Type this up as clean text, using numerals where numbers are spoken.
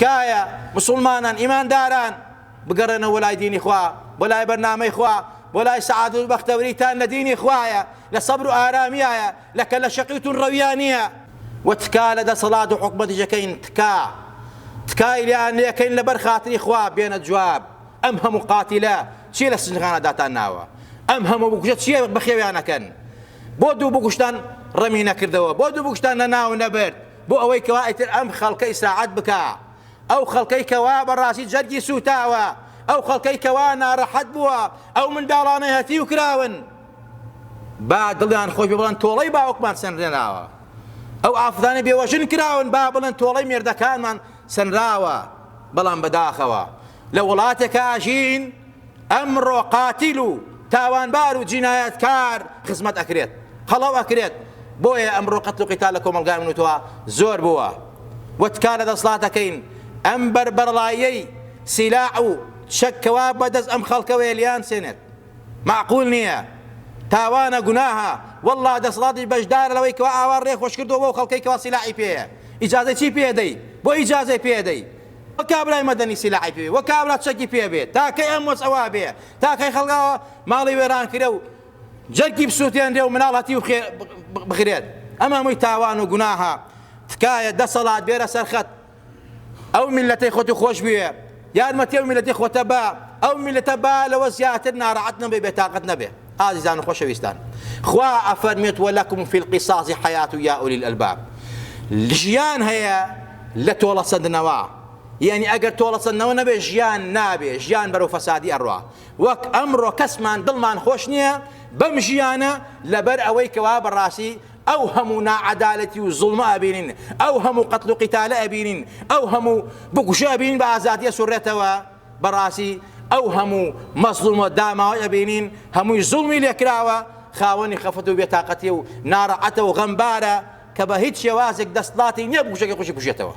تکایە مسوڵمانان ئیمانداران بگەڕێنەوە بۆ لای دینی خوا، بۆ لای بەرنامەی خوا، بۆ لای سەعادەت و بەختەوەریتان لە دینی خوایە، لە سەبر و ئارامیایە، لە کەلەشەقی و توندڕەویا نییە. وە تکا لە دەسەڵات و حکومەتیش ئەکەین تکا تکای لێیان لێکەین لەبەر خاتری خوا بێنە جواب ئەم هەموو قاتیلە چیە لە سجنخانە داتان ناوە ئەم هەموو بکوژە چیە بەخێویان ئەکەن بۆ دوو بکوژتان ڕەمی نەکردەوە بۆ دوو بکوژتان لەناو نەبرد بۆ ئەوەی کەوا ئیتر ئەم خەڵکە ئیسراعەت بکا ئەو خەڵکەی کەوا بەڕاستی جەرگی سووتاوە، ئەو خەڵکەی کەوا ناڕەحەت بووە، ئەو منداڵانەی هەتیو کراون، با دڵیان خۆش بێ بڵێن تۆڵەی باوکمان سەنرێناوە. ئەو ئافرەتانەی بێوەژن کراون با بڵێن تۆڵەی مێردەکانمان سەنراوە. بەڵام بەداخەوە لە وڵاتێکا ئەژین ئەمڕۆ قاتیل و تاوانبار و جینایەتکار خزمەت ئەکرێت، قەڵەو ئەکرێت، بۆیە ئەمڕۆ قەتل و قیتال لە کۆمەڵگای من و تۆ زۆر بووە و تکا لە دەسڵات ئەکەین ئەم بەربەرەڵاییەی سیلاح و چەک کەوا بەدەست ئەم خەڵکەوەیە لیان سێنێت مەعقول نییە تاوانە گوناهە واللە دەسەڵاتیش بەشدارە لەوەی کەوا ئاوا ڕێ خۆشکردووە بەو خەڵکەی کەوا سیلاحی پێیە ئیجازەی چی پێدەی بۆ ئیجازەی پێدەی وە کابرای مەدەنی سیلاحی پێ وە کابرا چەکی پێ بێ تا کەی ئەم وەزعە وا بێ تا کەی خەڵک ئاوا ماڵی وێران کرێ و جەرگی بسووتێنرێ و مناڵ هەتیو بخرێت ئەمە هەمووی تاوان و گوناهە تکایە دەسەڵات بێرە سەر خەت ئەو میلەتەی خۆت و خۆش بوێ یارمەتی ئەو میلەتی خۆتە بە ئەو میلەتە با لەوە زیاتر ناڕەحەت نەبێ بێتاقەت نەبێ ئازیزان و خۆشەویستان خوا ئەفەرمێت ولکم فی القصاص حیات یا اولی الالباب ژیان هەیە لە تۆڵەسەندنەوە یعنی ئەگەر تۆڵەسەندنەوە نەبێ ژیان نابێ ژیان بەرەو فەسادی ئەڕوا وەک ئەمڕۆ کەسمان دڵمان خۆش نییە بەم ژیانە لەبەر ئەوەی کەوا بەڕاستی ئەو هەموو ناعەدالەتی و زوڵمە ئەبینین ئەو هەموو قەتل و قیتالە ئەبینین ئەو هەموو بکوژە ئەبینین بە ئازادی ئەسوڕێتەوە بەڕاستی ئەو هەموو مەزڵومە داماوەی ئەبینین هەمووی زوڵمی لێکراوە خاوەنی خەفەت و بێتاقەتی و ناڕەعەتە و غەمبارە کە بە هیچ شێوازێک دەسڵاتی نییە بکوژەکەی خۆشی بکوژێتەوە.